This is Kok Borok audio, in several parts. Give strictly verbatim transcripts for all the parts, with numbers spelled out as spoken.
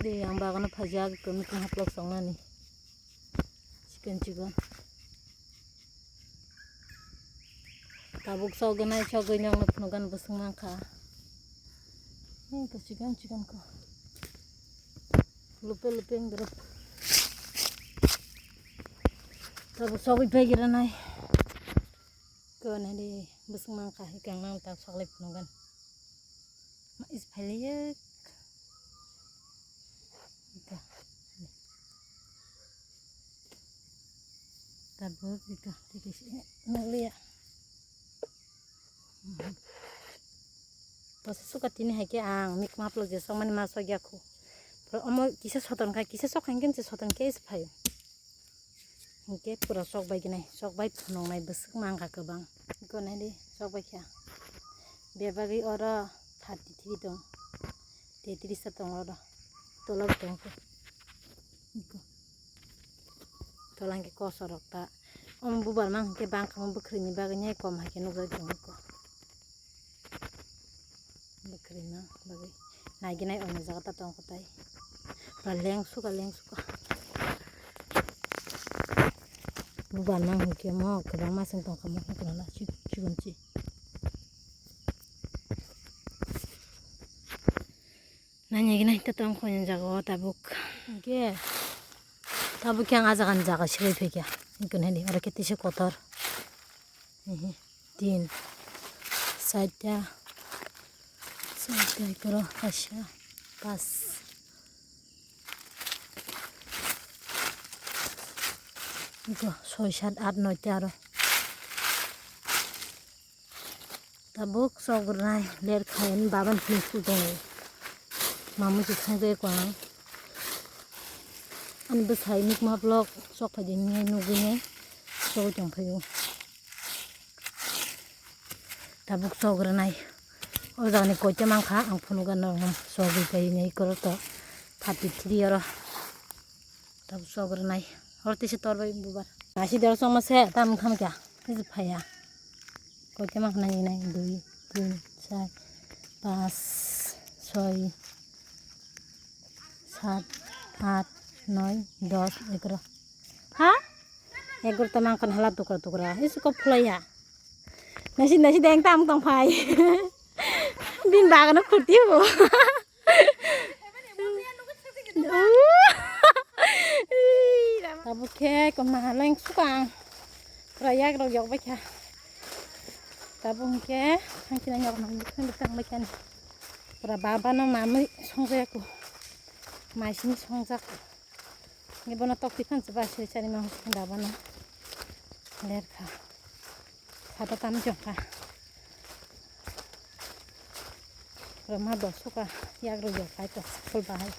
De, ang bagano phaijak, mikung haplok songnani. Chikon chikon. Tabuk sogwi nai, sogwi nokno phunukgani bwswk mankha. Hei, ko chikon chikon ko. Lupe lupe wngdorok. Tabuk sogwi paigira nai. Ko nai de, bwswk mankha, hikang nang tak soklai phunukgani. Ma is phailaiyak. Ito. Tabuk ito, tiki si, nukliya. Bwsa suka tini hai khe ang mikma haplok je sokmani ma sokya khu. Omo kisa soton kha, kisa sok hai khe se soton khe is phaio. Hinkhe pura chokbai gwnai, chokbai phunuknai bwswk mankha kwbang. Hinkhe naidi chokbai kha. Bebagwi oro thirty three tong, tetris ta tong oro. Tolabo tong khe. Hinkhe tola hinkhe kosorok ta. Omo bubar mang hinkhe bangkha, omo bwkhwrwini bagwi nai kom hai khe nukjagwi tongo. Bwkhwrwima bagwi naiginai omo jaga ta tongkha tai. Ba lengsuka, lengsuka. Bubar nang hinkhe mo kwbangma chwng tongkha mo hinkhe na chi-, chigon chi. Naiginai ta tongkha o jaga o tabuk. Hinkhe tabuk khe ang ah jagani jaga swrwi phaikha. Hinkhe naidi oro khe tisa kotor. Ehe, tin, charta, charta, ekoro, kaisa, pas, eko, soi, sat, at, noita aro. Tabuk chok rwnai ler khai, ani baban phone tongo. Mamui se thang jago ang. Ani bwsai mikma vlog sok phai di hinwi nugwi nai chogwi tong phai o. Tabuk chok rwnai. O jagani koita mankha ang phunukgano chogwi phai nai koro to thirty three oro. Tabuk chok rwnai. Hor tisi tor bai bubar. Nasi dero chongma se tam wngkha kya. Tisi phaiya. Koita mankha nai nai dui, tin, char, pas, soi, sat, at, noi, dos, egaro. Ha? Egaro ta mankha hala tukra tukra. Isu kok phlaiya. Nasi nasi deng tam tong phai. Bin bagano khurti bo. Tabuk khe kwma haleng sukang. Pura yak rok yok bai kha. Tabuk hwnkhe thangchina yok nang bwkhang bwkhang bai kha ni. Pura baba no mamui songjak ko. Mai sini songjak. Ni bono tok tipan se ba se chani ma baba no. Ler kha. Sata tam jong kha. Roma doso ka yak ro yo kai to khol bahai.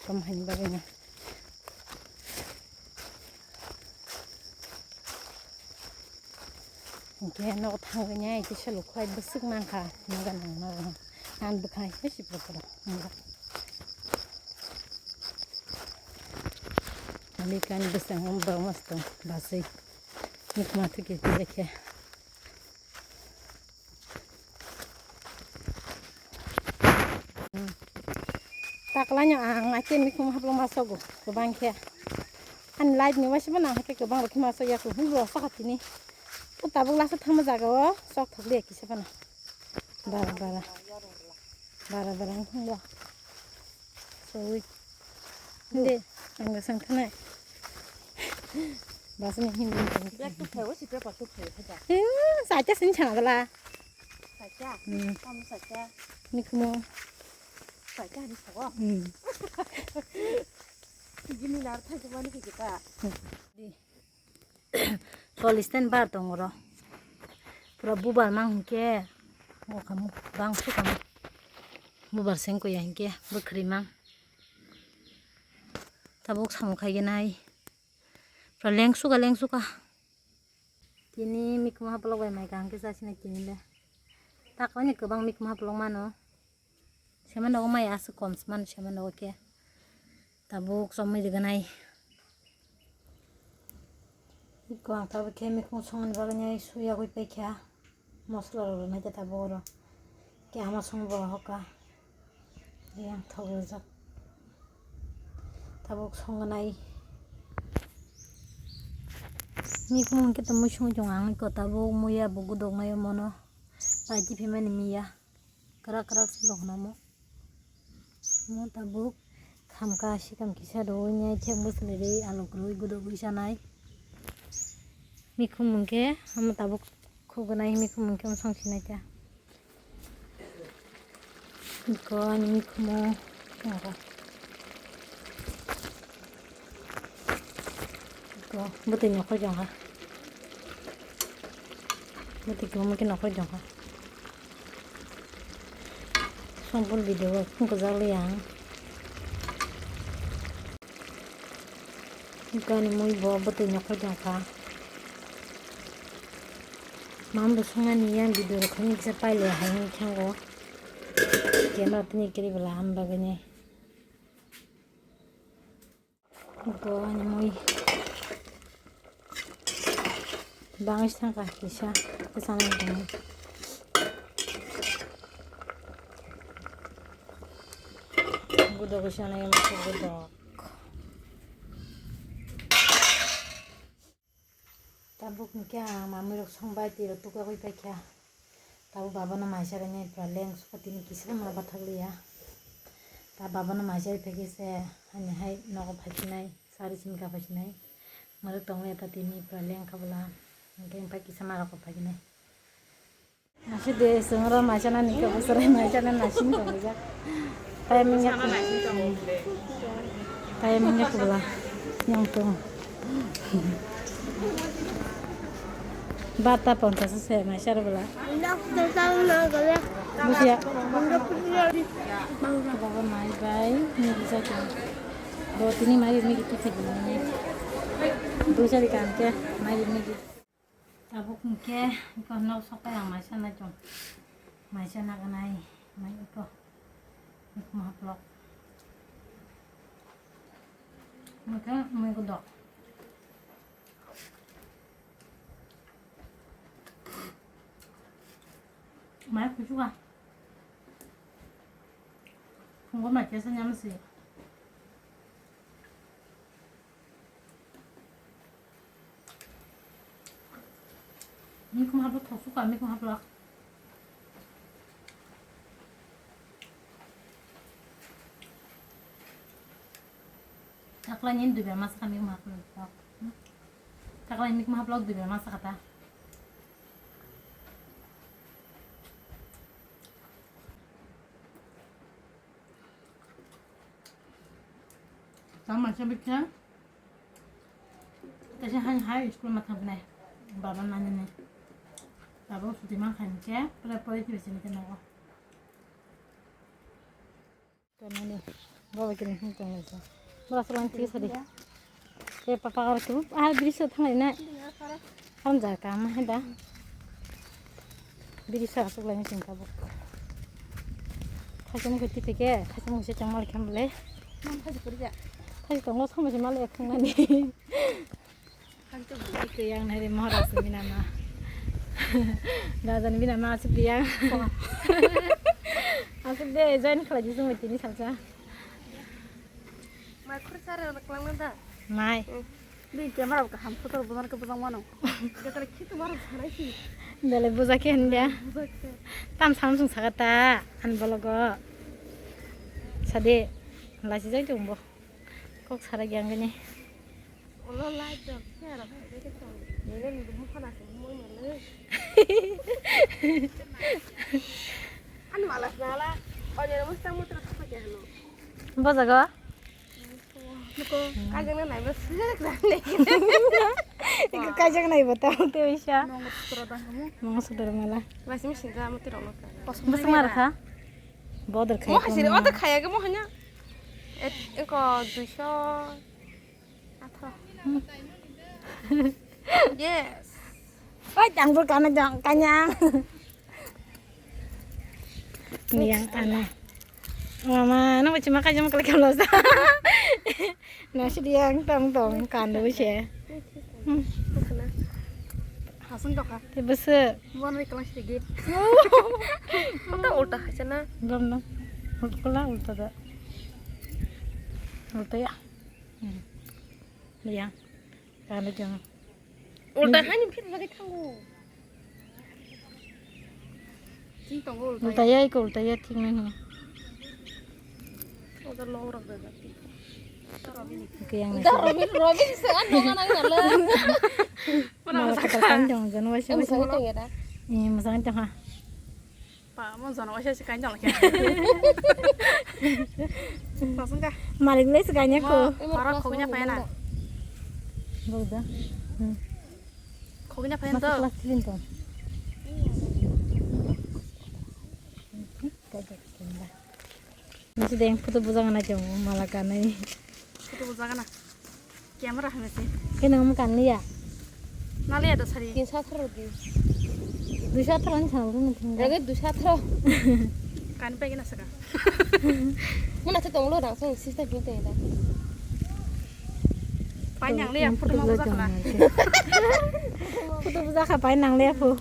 Tom hani bagwi na. Hingke no thangwi nai kisa lukhai bwswk mankha. Naga nang no. Nan bwkhai se sipro poro. Ani kan bwsang om ba mas to basai. Nik ma thike kisa khe. Taklaino ang ake mikung hablong masogo kwbang khe. Ani light ni waisa bo nang khe kwbang rok khe masok ya khe hwnba sakha tini. O tabuk lasa thangma jaga o sok thok liya kisa phano. Bara bara. Bara bara wngkha. Sorry. Hindi, ang gasang khanai. Bas ni hindi. Black tu phayo, si paper tu phayo, khaja. Hmm, sacha sin chana dala. Sacha. Hmm. Kamu sacha. Ni kumo. Sacha ni sago. Hmm. Gini nar thai mani kita. Cholish ten bar tongo oro. Pura bubar mang hinkhe. O kamo, bang su kamo. Bubar seng koya hinkhe, bwkhri mang. Tabuk samung khai gwnai. Pura lengsuka, lengsuka. Tini mikhumo haplok bai mai kaham khe chasina tini le. Taklaini kwbang mikhumo haplok mano. Sema nogo mai aswk kom se mano sema nogo khe. Tabuk chomwi riganai. Iko ang tabuk khe mikhung songni bagwi nai suyagwi paikha. Mosla rok rwnai khe tabuk oro. Khe ama song bo hoka. Yang thok rijak. Tabuk songnai. Mikhum hwnkhe tongmui songwi tongo ang iko tabuk muya bo gudoknai omono. Paiti phimani miya. Kwrak kwrak se dokhna mo. Mo tabuk khamka sikam kisa rwui nai thek bwswlwi rwi alok rwui gudogwi sanai. Mikhum hwnkhe omo tabuk khugnai mikhum hwnkhe omo songsinai ta. Iko ani mikhumo tongo. Iko bwtwi nokhor jongkha. Bwtwi kwbangma khe nokhor jongkha. Sompor video o phung kwchak liya ang. Gani mui bo bwtwi nokhor jongkha. Mam bo songani yang video rok khaini kisa paile hai wngwi thango. Camera tini kiri bwla ham bagwini. Bo ani mui bangwi thangkha kisa kwchangni tongwi. Gudok kisa nai masa gudok. Tabuk hwnkhe ang mamui rok songbai twi rok tukagwi paikha. Tabuk baba no mai charainai pura leng sukha tini kisa ma bathak liya. Ta baba no mai chari phaikhe se hani hai nogo phaisinai sari simi ka phaisinai. Mwrwk tongwi ta tini pura leng kha bwla hwnkhe pai kisa ma rok phaisinai. Nasi de swngra mai chana ni ka bwswrai mai chana nasi ni tongwi jak. Timing ya. Timing ya kubla. Yang tu. Barta ponchas se mai char bwla. Busia. Baba mai bai ni bisa tu. Bo tini mai ni ki tu thik ni. Busia di kan ke mai ni ki. Tabuk hwnkhe iko nok sokai ang maisa nai tong. Maisa naganai mai iko. Iko mahaplok. Hwnkhe mui godok. Mai kuchuka. Phungo mai kesa nyamsi. Mikhum haplo thok suka, mikhum haplo. Taklai ni duibar masa kami mikhum haplo. Taklai mikhum haplo duibar masa kata. Tamo se bikhe. Kaisa hai hai school ma thangnai. Baba nani ni. Baba suti ma khainse pura pore kiri sini khe nogo. Tamani baba kini hung tong nai. Bora salang ti sadi. Ke papa kar tu ah biri sa thangnai na. Haram jar ka ma heda. Biri sa asuk lai sing ka buk. Thajam ke ti ke thajam se chang mal kham le. Nam thaji kori ja. Thaji tong lo sama se mal ek thang nani. Yang nari mahara se bina ma. Dadan bina ma asuk yang. Asuk de join khala jisung tini salsa. Mai khur sare na klang na da. Mai. Bi camera ka ham photo bonar ka bujang mano. Ka tara khitu maro sarai si. Dale buja ke handa. Buja ke. Tam sam sung sagata an bologo. Sade lasi jai tumbo. Kok sarai yang gini. Ulo light dok, se aro hai deke tong. Nene ni dumu khana se moi male. Ani malas nala. Oje mo sang mo tra thapa ke hano. Bojago? Nuko kajang na naiba sek rani. Iko kajang naiba ta te bisa. Nongo sutra dang kamu. Nongo sutra mala. Washing machine ja mo tiro no. Bus mar kha. Bodor khai. Mo hasiri oda khaya ke mo hanya. Et iko duiso. Yes. Oi, tang bul kana jong kanyang. Yang ana. Mama, nang baca makan jam kali kalau sa. Nasi dia yang tong tong kandu se. Hasung doka. Te bese. Bukan dari kelas tiga. Apa ulta aja na? Belum na. Ulta ulta da. Ulta ya. Hmm. Ya. Kami jong. Ulta hani phir lagi thango. Sing tongo ulta. Ulta ya, iko ulta ya, thik nang. Ulta lo rok da. Oke, yang Dah Robin, Robin se ano ngana ngala. Mana malah masaka? Kita kan jong jan wasi wasi. Masaka tengeda. Eh, masaka tengha. Pa, mo jono waisa se kain jala kya. Sasung ka. Malik le se kanya ko. Oro khognya payana. Boda. Hmm. Khognya payan to. Masuk kelas three to. Kaja kenda. Nasi deng photo bujang na jong mala kanai. Photo bujang na. Camera hame se. Kena mo kan liya. Na liya to sari. Tin sat tharo di. Dui sat tharo ni sana bulu mutin. Lagi dui sat tharo. Kan pe kena saka. Muna se tonglo dang song sister pin te da. Pai nang liya photo mo bujang na. Photo bujang ka pai nang liya pho.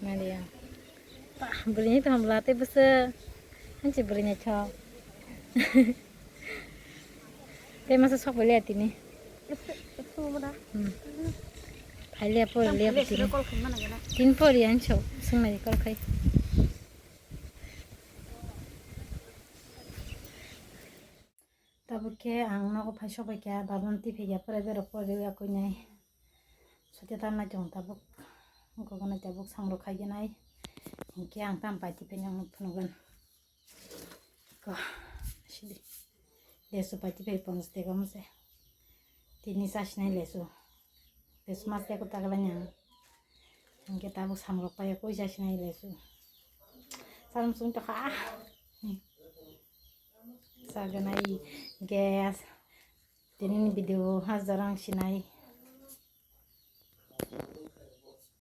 Nadia. Bwrwini tongla tei bwswk. Hanchi bwrwini chok. Tei masa sok bai le tini. Hmm. Phai le por le tini. Tin por yan chok. Swngnai call khai. Tabuk khe ang nogo phai sok bai kha, babun twi phai kha, pore berok pore ya koi nai. Sote tam nai tong tabuk, gogo nai tabuk samrok khai nai. Hinkhe ang tam pai twi phai nang phunukgwn. Ko, sidi. Lesu pai twi phai ponchas taka mose. Tini chasi nai lesu. Lesu mas teko taglai nang. Hinkhe tabuk samrok pai koi chasi nai lesu. Salam sung tokha. Saganai gas. Tini ni video ha jorang sinai.